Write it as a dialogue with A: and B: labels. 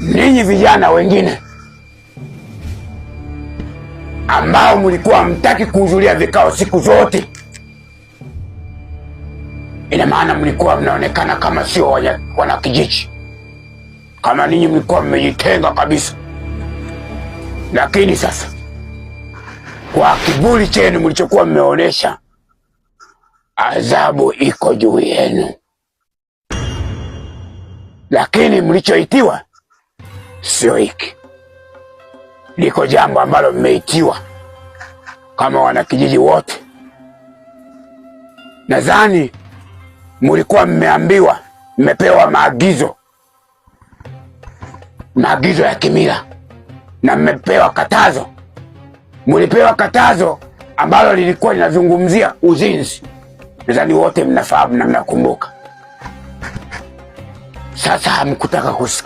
A: Ninyi vijana wengine ambao mlikuwa hamtaki kuhudhuria vikao siku zote, ina maana mlikuwa mnaonekana kama sio wanakijiji, kama ninyi mlikuwa mmejitenga kabisa. Lakini sasa kwa kiburi chenu mlichokuwa mmeonyesha, adhabu iko juu yenu, lakini mlichoitiwa sio hiki. Liko jambo ambalo mmeitiwa kama wanakijiji wote. Nadhani mulikuwa mmeambiwa, mmepewa maagizo, maagizo ya kimila na mmepewa katazo. Mulipewa katazo ambalo lilikuwa linazungumzia uzinzi. Nadhani wote mnafahamu na mnakumbuka. Sasa hamkutaka kusikia.